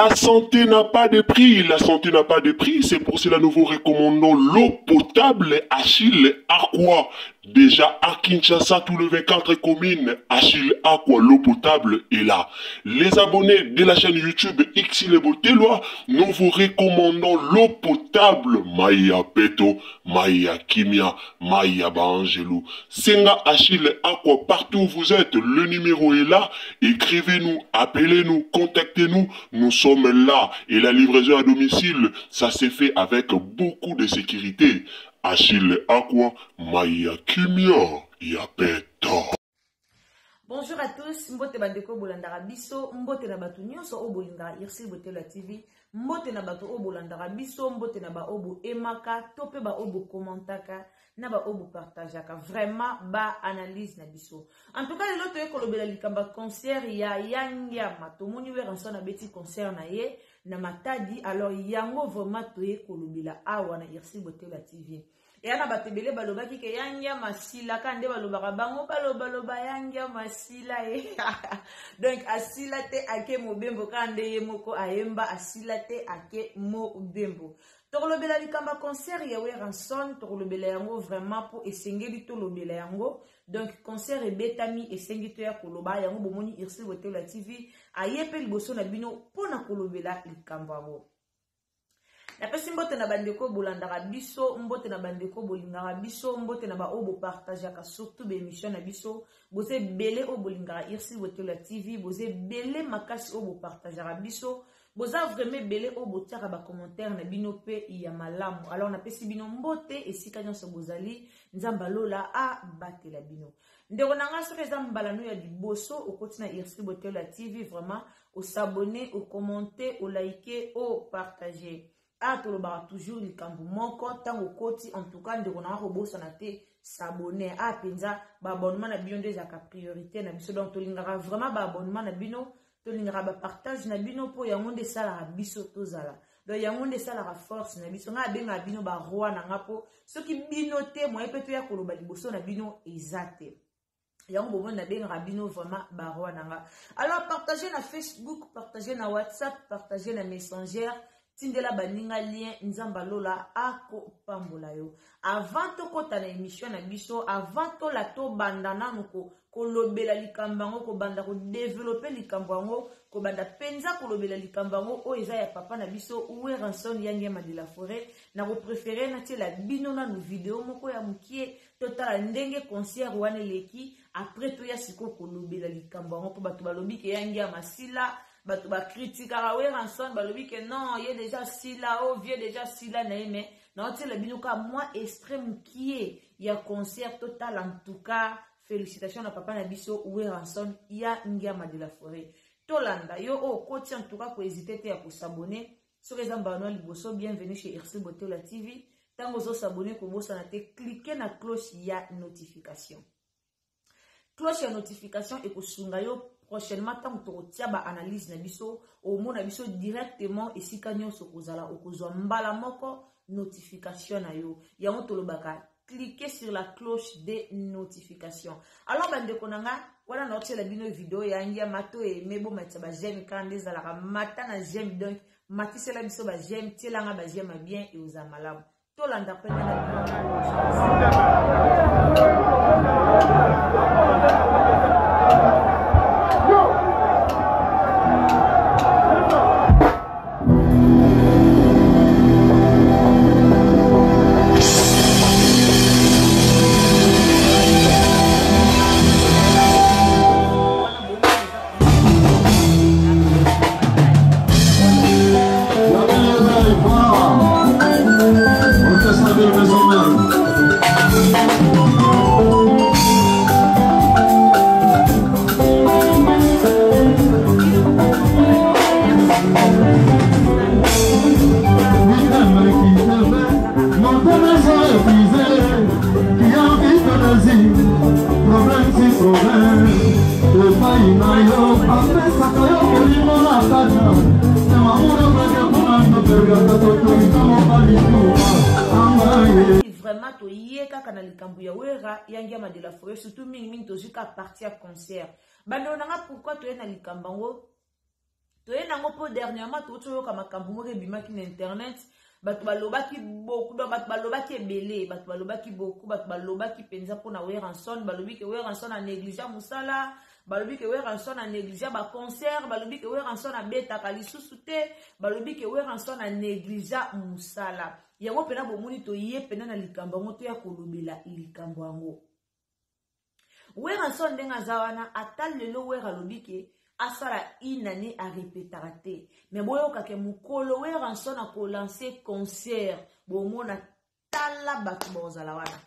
La santé n'a pas de prix, la santé n'a pas de prix, c'est pour cela nous vous recommandons l'eau potable Achille Aqua. Déjà à Kinshasa, tout le 24 communes, Achille Aqua, l'eau potable est là. Les abonnés de la chaîne YouTube Xile Boteloi, nous vous recommandons l'eau potable Maya Peto, Maya Kimia, Maya Baangelou. Senga Achille Aqua, partout où vous êtes, le numéro est là. Écrivez-nous, appelez-nous, contactez-nous, nous sommes là. Et la livraison à domicile, ça s'est fait avec beaucoup de sécurité. Achille Aqua, Maya Kimia, Yapeto. Bonjour à tous, mbote bandeko bolandaka biso, mbote na bato nyonso oyo bolingaka Ursule Botela TV, mbote na bato oyo bolandaka biso, mbote na ba oyo boaimaka to mpe ba oyo bokommentaka na ba oyo bopartageaka vraiment ba analyse na biso. En tout cas lelo toye kolobela likambo ya concert ya Yangiama. Tomoni Werrason abeti concert na ye na Matadi, alors yango vraiment toye kolobela awa na Ursule Botela TV. Eya na bato ebele balobaki ke ya ngiama asila, kaka nde balobaka bango balobaloba ya ngiama asila ye. Donc asila te ake mobembo, kaka nde ye moko ayemba asila te ake mobembo. Tokolobela likambo ya concert ya Werrason, tokolobela yango vraiment po esengeli tolobela yango. Donc concert ebetami esengi toya koloba yango, bomoni Ursule Botela TV aye pe liboso na bino pona kolobela likambo yango. Napesi mbote na bandeko bolandaka biso, mbote na bandeko bolingaka biso, mbote na ba oyo bopartageaka surtout ba émission na biso. Boza ebele oyo bolingaka Ursule Botela TV, boza ebele makasi oyo bopartageaka biso, boza vraiment ebele oyo botiaka ba commentaire na bino pe ya malamu. Alors napesi bino mbote esika nyonso bozali, Nzambe alola abatela bino. Ndeko na nga, soki eza mbala no ya liboso okoti na Ursule Botela TV, vraiment o s'abonner, o commenter, o liker, o partager. Ah, tolobaka toujours likambo moko ntango okoti, en tout cas ndeko na nga kobosana te s'abonner. Ah penza ba abonnement na bino nde ezalaka priorité na biso, donc tolingaka vraiment ba abonnement na bino, tolingaka ba partage na bino po yango nde esalaka biso tozala. Donc yango nde esalaka force na biso. Ngai abengaka bino ba roi na nga po soki bino te moyen pe toya koloba liboso na bino eza te. Yango bomoni nabengaka bino vraiment ba roi na nga. Alors partagez na Facebook, partagez na WhatsApp, partagez na Messenger, tindela baninga lien, Nzambe alola akopambola yo. Avant tokota na émission na biso, avant tola tobanda nanu kolobela likambo yango, kobanda kodevelope likambo yango, kobanda penza kolobela likambo yango oyo eza ya papa na biso Werrason Yangiama de la Forêt, na kopréféré natiela bino nanu video moko ya mokie totala ndenge concert wana eleki, après toya sikoyo kolobela likambo yango po bato balobi ke Yangiama sila, bato bakritikaka Werrason balobi ke non ye déjà sila, oh vieux déjà sila na ye, mais naotiela bino kaka mwa extrait mokie ya concert totala. En tout cas félicitations na papa na biso Werrason ya Ngiama de la Forêt. Tolanda yo oyo okoti, en tout cas ko hésiter te ya ko s'abonner soki eza mbala no liboso. Bienvenue chez Ursule Botela TV. Tango ozo s'abonner kobosana te cliquer na cloche ya notification. Cloche ya notification ekosunga yo prochainement tango tokotia ba analyse na biso, omona biso directement esika nyonso kozala, okozwa mbala moko notification na yo. Yango tolobaka cliquez sur la cloche de notification. Alors bandeko na nga, wana na otiela bino video ya Ngiama to aimé bo matisa ba j'aime quand nde ezalaka mata na j'aime, donc matisela biso ba j'aime, tiela nga ba j'aime bien et oza malamu. Tolanda pe na Vraiment toye kaka na likambo ya Wera ya Ngiama de la Forêt, surtout mingi mingi tozwi ka partie ya concert. Bandeko na nga, pourquoi toye na likambo yango? Toye nango mpo dernièrement touti oyoka makambo moko ebimaki na internet. Bato balobaki beaucoup, donc bato balobaki ebele, bato balobaki beaucoup, bato balobaki mpenza mpona Werrason. Balobi ke Werrason anégligea mosala, balobi ke Werrason anégligea baconcert, balobi ke Werrason abetaka lisusu te, balobi ke Werrason anégligea mosala yango. Mpena bomoni, toye mpena na likambo yango, toya kolobela likambo yango. Werrason ndenge aza wana, ata lelo Wera alobi ke asala une année arepetaka te, me boyokake mokolo Werrason akolancer concert, bomona tala bato bakozala wana.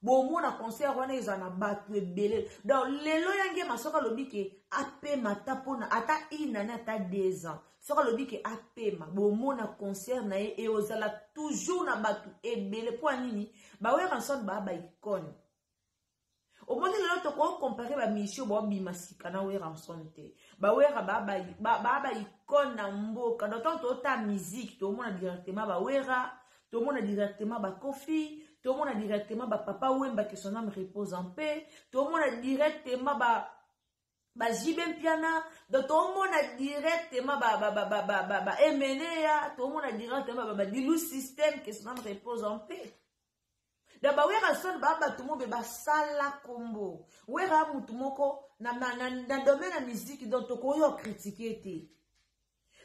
Bomona concert wana ezala na bato ebele. Donc lelo yange soki alobi ke apema, ata mpona ata une année, ata 2 ans, soki alobi ke apema, bomona concert na ye eozala toujours na bato ebele. Mpo ya nini? BaWerrason baa baicône. Omoni, lelo tokocomparer bamission baobima sika na Werrason te. BaWera baa baicône na mboka. Donc ntango toota musique, tomona directement baWera, tomona directement baKofi, tomona directement baPapa Wemba, que son âme repose en paix, tomona directement baJB Mpiana. Donc tomona directement baEmeneya, tomona directement baDilu Système, que son âme repose en paix. Da baWerrason baa bato mo be basala kombo. Wera mutu moko na domaine ya musique, donc tokoki ocritiquer te.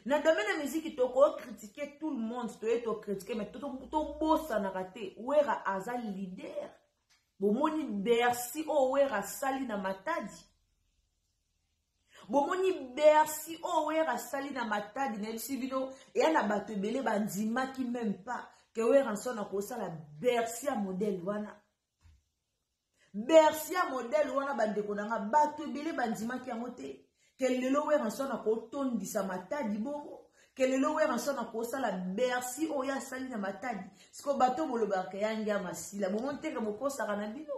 Na domaine ya musique tokoki critiquer tout le monde, toye tocritiquer, mais tobosanaka te Wera aza leader. Bomoni Bercy oyo Wera asali na Matadi, bomoni Bercy oyo Wera asali na Matadi. Nayebisi bino, eya na bato ebele bandimaki même pas ke Werrason akosala Bercy ya modèle wana. Bercy ya modèle wana, bandeko na nga, bato ebele bandimaki yango te ke lelo Werrason akotondisa Matadi bongo, ke lelo Werrason akosala Bercy oyo asali na Matadi. Siko bato bolobaka yangi ya masila, bomoni teke bokosaka na bino.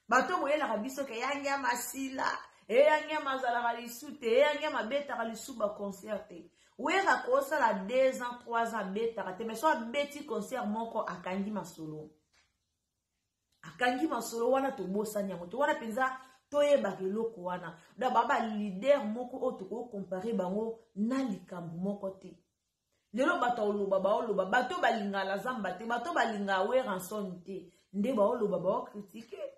Bato boyelaka biso ke yangi ya masila, eyangi ya mazalaka lisu te, eyangi ya mabetaka lisu baconcert te. Wera kosala 2 ans, 3 ans abetaka te, mais so abeti concert moko, akangi masolo, akangi masolo wana. Tobosani yango te wana mpenza, toyebaka eloko wana. Donc baa baleader moko oyo tokocomparer bango na likambo moko te. Lelo bato oloba, baoloba, bato balingaka zamba te, bato balingaka Werrason te, nde baoloba, baocritiquer.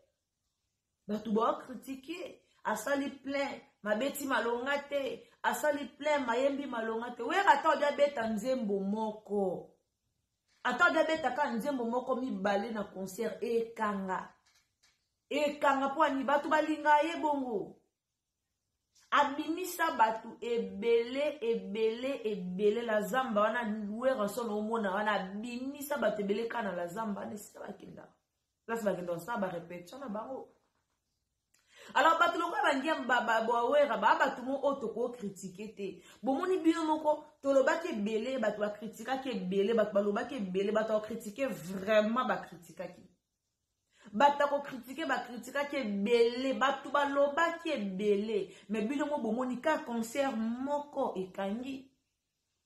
Bato baocritiquer, asali plein, mabeti malonga te, asali plein, mayembi malonga te. Wera ata odi abeta nzembo moko, ata odi abetaka nzembo moko, mibale na concert, ekanga, ekanga. Mpo ani? Bato balingaka ye bongo. Abimisa bato ebele, ebele, ebele. La zamba wana, Werrason omona wana, abimisa bato ebele kaka na la zamba wana, esika bakendaka, place bakendaka kosala barépétition na bango. Alors bato lokola bangia baWera baa bato mo oyo tokocritiquer te. Bomoni bino moko, tolobaki ebele, bato bacritiquaki ebele, bato balobaki ebele, bato bacritiquer vraiment, bacritiquaki, bato ya kocritiquer bacritiquaki ebele, bato balobaki ebele. Mais bino mo bomoni ka concert moko ekangi.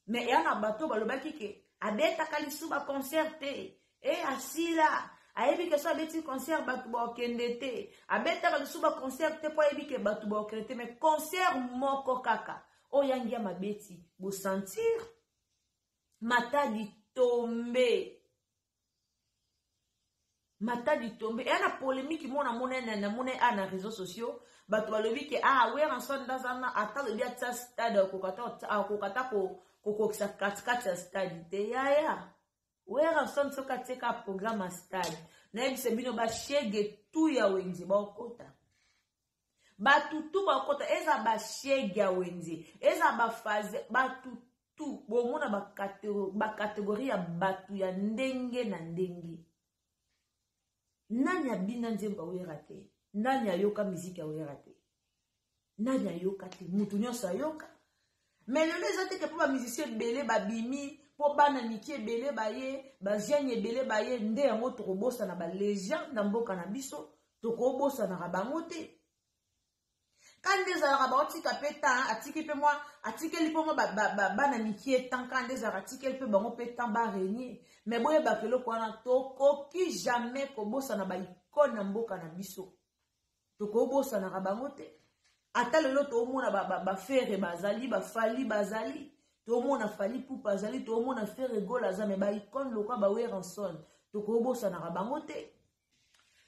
Mais eya na bato balobaki ke abetaka lisu baconcert te, e asila, ayebi ke so abeti concert bato bakokende te, abetaka lisu baconcert te mpo ayebi ke bato bakokende te. Mais concert moko kaka oyo yangi ya mabeti, bosentir Matadi tombe, Matadi tombe. Eya na polémique mo namona, namona a na réseaux sociaux, bato balobi ke ah, Werrason ndaza na ata alobi atia stade, akoka ta kokokisa katikati ya stade te. Yaya, Werrason soki atieka programme ya stade, nayebisa bino, bashege tu ya wenze baokota, bato tu bakota. Eza bashege ya wenze, eza baphase, bato tu bomona bacatégorie ya bato ya ndenge na ndenge. Nani abina nzembo aWera te? Nani ayoka miziki aWera te? Nani ayoka te? Mutu nyonso ayoka. Mais lelo eza teke mpo bamusicien ebele babimi, mpo bana mike ebele baye, bajeune ebele baye, nde yango tokobosana balégende na mboka na biso. Tokobosanaka bango te. Ka nde ezalaka, baotika mpe temps, atiki mpe mwa, atikeli mpe mwa bana mikie temps. Ka nde ezalaka, atikeli mpe bango mpe temps barégner. Mais boyebaka eloko wana, tokoki jamais kobosana baicône na mboka na biso, tokobosanaka bango te. Ata lelo toomona baFerre ba, ba bazali, baFally bazali, toomona Fally Ipupa azali, toomona Ferre Gola aza, mais baicône lokwa baWerrason tokobosanaka bango te.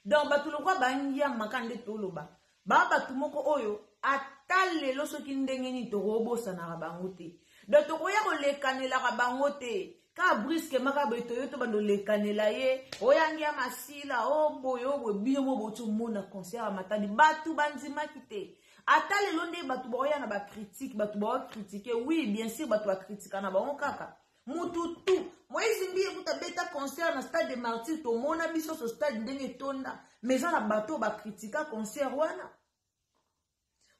Donc bato lokwa bangiama ka nde toloba baa bato moko oyo ata lelo soki ndenge nini tokobosanaka bango te. Donc tokoya kolekanelaka bango te ka briske maka boye toyo to bando lekanela ye oyangi ya masila o boye o boye. Bino mo boti omona concert ya Matadi, bato bandimaki te. Ata lelo nde bato baoya na bacritique, bato baocritique, oui, bien sûr, bato bacritika na bango kaka mutu tu. Moïse Mbiye kuta beta concert na Stade de Martyr, tomona biso so stade ndenge etonda, mais eza na bato bakritika concert wana.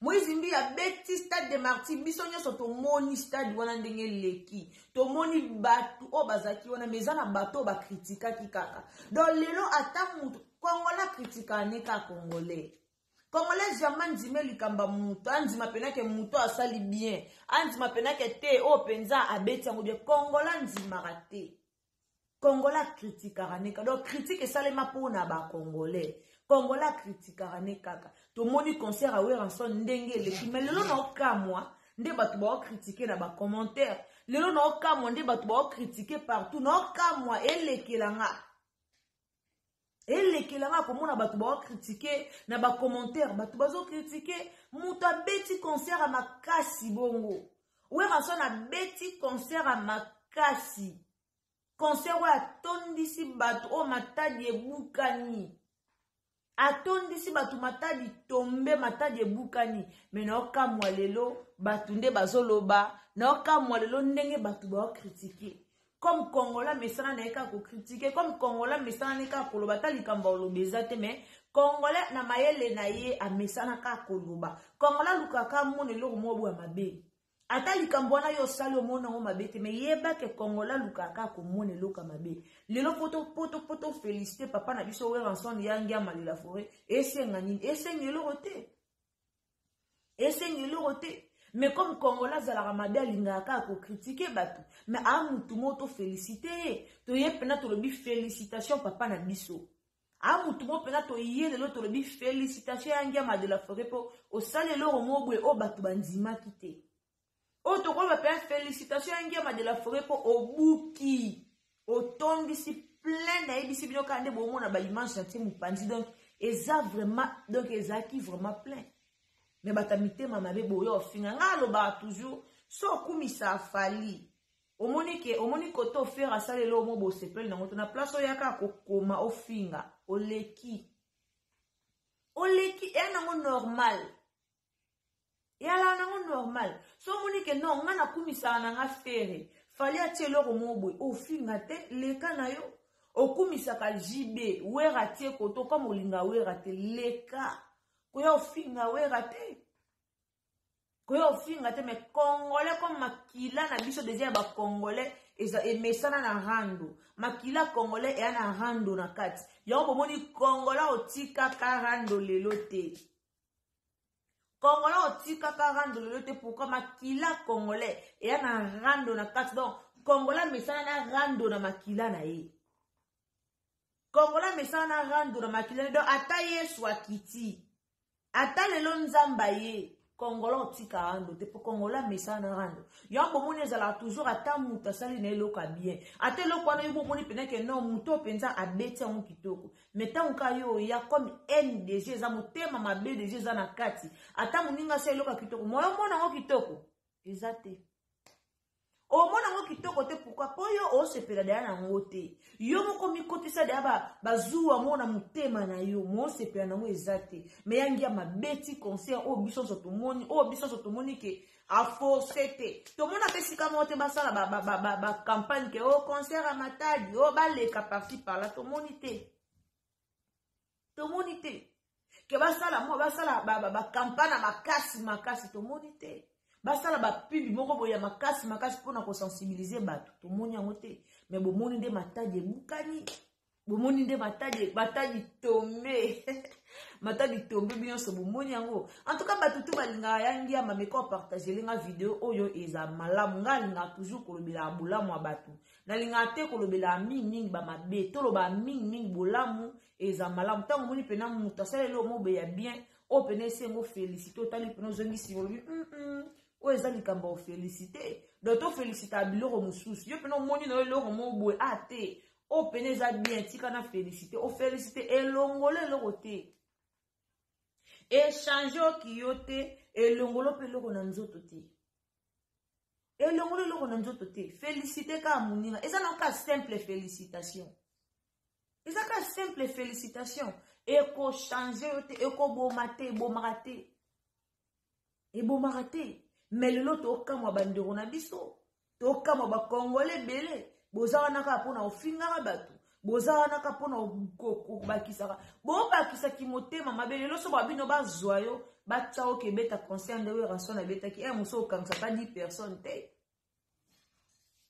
Moïse Mbiye abeti Stade de Martyr, biso nyonso tomoni stade wana ndenge eleki, tomoni bato oyo bazalaki wana, mais eza na bato oyo bakritikaki kaka. Donc lelo ata mutu Congolais akritikaka ne kaka Congolais. Congolais jamais andima likambo ya moto, andima mpenake moto asali bien, andima mpenake te oyo mpenza abeti yango bien. Congolais andimaka te, Congolais akritikaka ne kaka. Donc critique esalema mpona bacongolais, Congolais akritikaka ne kaka. Tomoni concert ya Werrason ndenge eleki, mais lelo na okamwa nde bato baocritiquer na bacommentaire, lelo na okamwa nde bato baocritiquer partout, na okamwa elekelanga, elekelanga komona bato baocritiquer na bacommentaire, bato bazocritiquer moto abeti concert ya makasi bongo. Werrason abeti concert ya makasi, concert oyo atondisi bato oyo Matadi ebukani, atondisi bato Matadi tombe, Matadi ebukani. Mais naokamwa lelo bato nde bazoloba, naokamwa lelo ndenge bato baocritiquer. Comme Congolais mesana na ye kaka kocritiquer, comme Congolais mesana na ye kaka koloba, ata likambo oloba eza te, mais Congolais na mayele na ye amesana kaka koloba. Congolais alukaka mona eloko moko boya mabe, ata likambo wana yo osali omona yango mabe te, mais yeba ke Congolais alukaka kaka komona eloko ya mabe. Lelo po toféliciter papa na biso Werrason ya Ngiama de la Forêt, esenga nini? Esenga eloko te, esenga eloko te. Mais comme Congolais azalaka mabe, alingaka kaka kocritiquer bato. Mais aa mutu moko toféliciter ye, toye mpena tolobi félicitation papa na biso. Aa mutu moko mpena toye lelo tolobi félicitation ya Ngiama de la Forêt, mpo osali eloko moko boye oyo bato bandimaki te. Oyo tokoloba mpenza félicitation ya Ngiama de la Forêt, mpo obuki, otondisi plein. Nayebisi bino kaka nde bomona baimage na tie mopanzi, donc eza vraiment, donc ezalaki vraiment plein. Mais bato ya mitema mabe boyo ofinga. Ngai alobaka toujours, so okumisa Fally, omoni ke omoni kote oFerre asala eloko mo bosepeli nango to na place oyo kaka kokoma ofinga, oleki, oleki. Eya nango normal, eyalaka nango normal. So omoni ke non, ngai nakumisaka na nga Ferre, Fally atie eloko moko boye, ofinga te, leka na yo. Okumisaka JB, Wera atie koto, kama olinga Wera te, leka, koya ofinga Wera te, koya ofinga te. Mais Congolais, comme makila na biso déjà ya bacongolais eza emesana na rando, makila congolais eya na rando na kati yango, bomoni Congolais otikaka rando lelo te, Congolais otikaka rando lelo te. Pourquoi? Makila congolais eya na rando na kati. Donc Congolais amesana na rando na makila na ye, Congolais amesana na rando na makila na ye. Donc ata Yesu akiti, ata lelo Nzambe aye, Congolais otika rando te, mpo Congolais amesana na rando yango. Bomoni ezalaka toujours, ata moto asali na eloko ya bien, ata eloko wana yo bomoni mpena ke non, moto oyo mpenza abeti yango kitoko, mais ntango kaka yo oya, comme haine déjà eza, motema mabe déjà eza na kati, ata moninga asala eloko ya kitoko, moyo omona yango kitoko eza te, omona yango kitoko te. Pourquoi? Mpo yo osepela deya nango te, yo moko mikotisa deya bazuwa moko na motema na yo, moosepela nango eza te. Mais ya Ngiama abeti concert oyo biso nyonso tomoni, oyo biso nyonso tomoni ke aforcer te. Tomona mpe esika moko te basala bacampagne ke o concert ya Matadi oyo baleka par-ci par-là, tomoni te, tomoni te ke basala mwa basala bacampagne ya makasi makasi, tomoni te basala bapibi moko boye ya makasi makasi mpona kosensibiliser bato, tomoni yango te. Mais bomoni nde Matadi ebukani, bomoni nde Matadi, Matadi tombe, Matadi tombe, nyonso bomoni yango. En tout cas, bato tu balingaka ya Ngiama, meka opartager nga video oyo, eza malamu. Nga alingaka toujours kolobelaka bolamu ya bato, nalingaka te kolobelaka mingimingi bamabe, tolobaka mingimingi bolamu, eza malamu. Ntango omoni mpena moto asala eloko moko boye ya bien. Oyo pene esengo félicité, otali pene ozongi nsima, olobi oyo eza likambo ya ofélicité. Donc tofélicitaka biloko mosusu. Yo pene omoni na yo eloko moko boye, a te, oyo pene eza bien, tika na félicité. Ofélicité, elongolo eloko te, échange oki yo te, elongolo mpe eloko na nzoto te, elongolo eloko na nzoto te. Félicité kaka moninga, eza na kaka simple félicitation, eza kaka simple félicitation, ekochange yo te, ekoboma te, ebomaka te, ebomaka te. Mais lelo tokamwa bandeko na biso, tokamwa bakongole ebele, boza wana kaka mpona ofingaka bato, boza wana kaka mpona kobakisaka, bobakisaki motema mabe. Lelo so babino bazwa yo, batya oke ebeta concert nde Werrason abetaki, ere mosu okangisa ata 10 personnes te,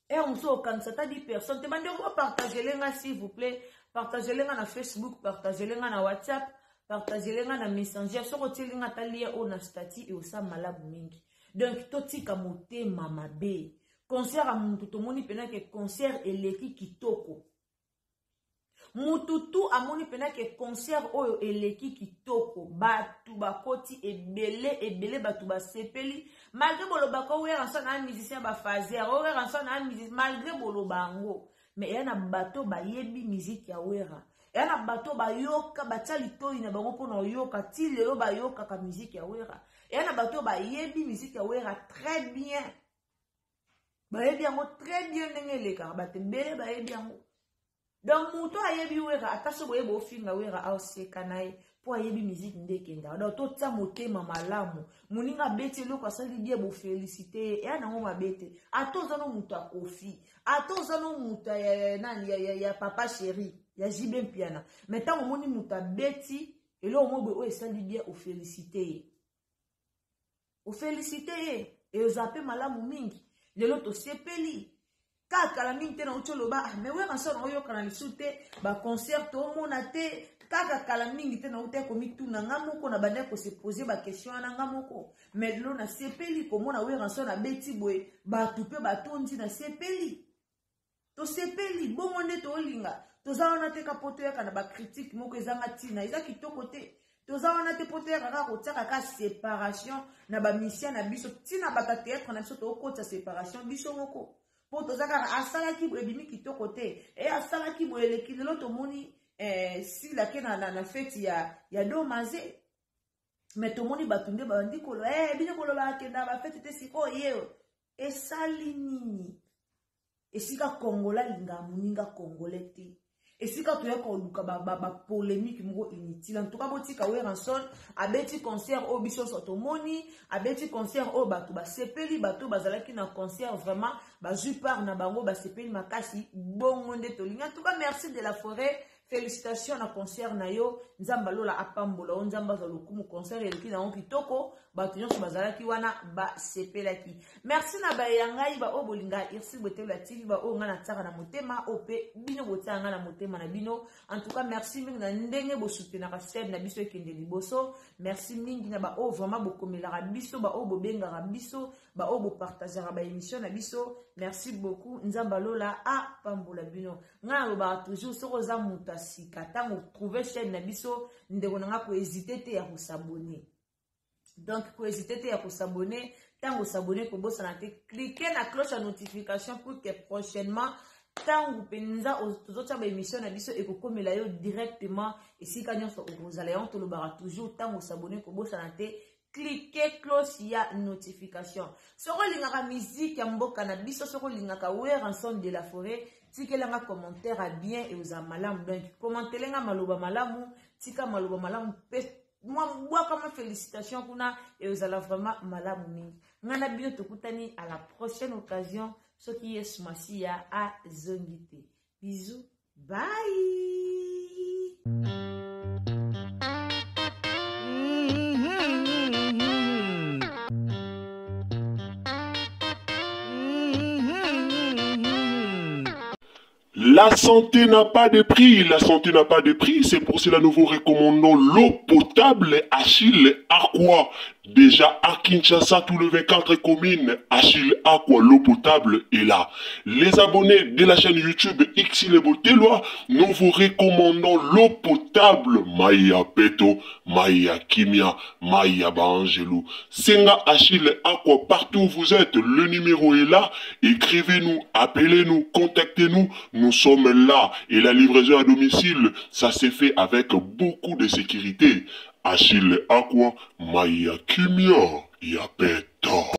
ere mosu okangisa ata 10 personnes te. Bandeko, bopartagele nga, s'il vous plaît, partagele nga na Facebook, partagele nga na WhatsApp, partagele nga na Messenger. Soki otieli nga ata lien oyo na statut, eosala malamu mingi. Donc totika motema mabe. Concert ya mutu, tomoni mpena ke concert eleki kitoko, mutu tu amoni mpena ke concert oyo eleki kitoko, bato bakoti ebele ebele, bato basepeli. Malgré bolobaka Werrason na musicien bafaser, Werrason na musicien, malgré boloba yango, mais eya na bato bayebi musique ya Wera, eya na bato bayoka, batia litoi na bango mpona oyoka. Ti lelo bayokaka musique ya Wera. Eya na bato bayebi musique ya Wera très bien, bayebi yango très bien ndenge elekaka. Bato ebele bayebi yango. Donc moto ayebi Wera, ata so boyebi ofinga Wera, aoseka na ye mpo ayebi musique nde ekendaka. Donc totia motema malamu. Moninga abeti eloko, asali bien, bofélicité ye, eya nango mabe te. Ata oza no moto akofi, ata oza no moto ya nani, ya Papa Chéri, ya JB Mpiana, mais ntango omoni moto abeti eloko moko boye oyo esali bien, ofélicité ye, ofélicité ye, ezwa mpe malamu mingi. Lelo tosepeli kaka kala mingi te, nauti oloba, ah, mais Werrason oyokana lisusu te, baconcert toomona te. Kaka kala mingi te, nauti komituna nga moko, na bandaki kose poser baquestion wana nga moko. Mais lelo nasepeli komona Werrason abeti boye, bato mpe batondi, nasepeli, tosepeli. Bongo nde tolinga. Toza wana te ka mpo toyaka na bacritique moko ezanga ntina, eza kitoko te. Toza wana te mpo toyaka kaka kotiaka kaka séparation na bamusicien na biso, ntina bato ya théâtre na biso, tokotisa séparation biso moko mpo toza kaka asalaki boye, ebimi kitoko te, e asalaki boye, eleki. Lelo tomoni silake na fête ya Domaze, mais tomoni bato nde babandi koloba, bino koloba akenda bafête te. Sikoyo ye esali nini? Esika Congolais alingaka moninga congolais te, esika toya koluka bapolémique moko inutile. En tout cas, botika Werrason abeti concert oyo biso nyonso tomoni, abeti concert oyo bato basepeli, bato bazalaki na concert vraiment bazwi part na bango, basepeli makasi. Bongo nde tolingi. En tout cas, merci de la Forêt, félicitation na concert na yo. Nzambe alola apambola yo, Nzambe azwa lokumu. Concert eleki nango kitoko, bato nyonso bazalaki wana basepelaki. Merci na baye ngai baoyo bolingaka Ursule Botelo ya TV, baoyo ngai natiaka na motema, oyo mpe bino botiaka ngai na motema na bino. En tout cas, merci mingi na ndenge bosoutenaka chaîne na biso ekende liboso. Merci mingi na baoyo vraiment bokomelaka biso, baoyo bobengaka biso, baoyo bopartageaka baémission na biso. Merci beaucoup, Nzambe alola apambola bino. Ngai nalobaka toujours, soki oza moto ya sika, ntango trouve chaîne na biso, ndeko na ngai, kohésite te ya kos'abonner. Donc kohésite te ya kos'abonner. Ntango os'abonner, kobosana te clique na cloche ya notification pour que prochainement, ntango mpenza tozotia baémission na biso, ekokomela yo directement esika nyonso okozala. Yango tolobaka toujours, ntango os'abonner, kobosana te clique cloche ya notification. Soki olingaka musique ya mboka na biso, soki olingaka Werrason de la Forêt, tikelanga commentaire ya bien, ekozala malamu. Donc commentelenga maloba malamu, tika maloba malamu mpe mwa bwaka mwa félicitation kuna, ezala vraiment malamu mingi. Ngai na bino tokutani à la prochaine occasion, soki Yesu Masiya azongi te. Bisous, bye. La santé n'a pas de prix, la santé n'a pas de prix, c'est pour cela nous vous recommandons l'eau potable Achille Aqua. Déjà à Kinshasa, tout le 24 communes, Achille Aqua, l'eau potable est là. Les abonnés de la chaîne YouTube Ursile Botelwa, nous vous recommandons l'eau potable Maya Peto, Maya Kimia, Maya Baangelou. Senga Achille Aqua, partout où vous êtes, le numéro est là. Écrivez-nous, appelez-nous, contactez-nous. Nous sommes là. Et la livraison à domicile, ça s'est fait avec beaucoup de sécurité. Achille Aqua, Maya Kimia, Yapeto.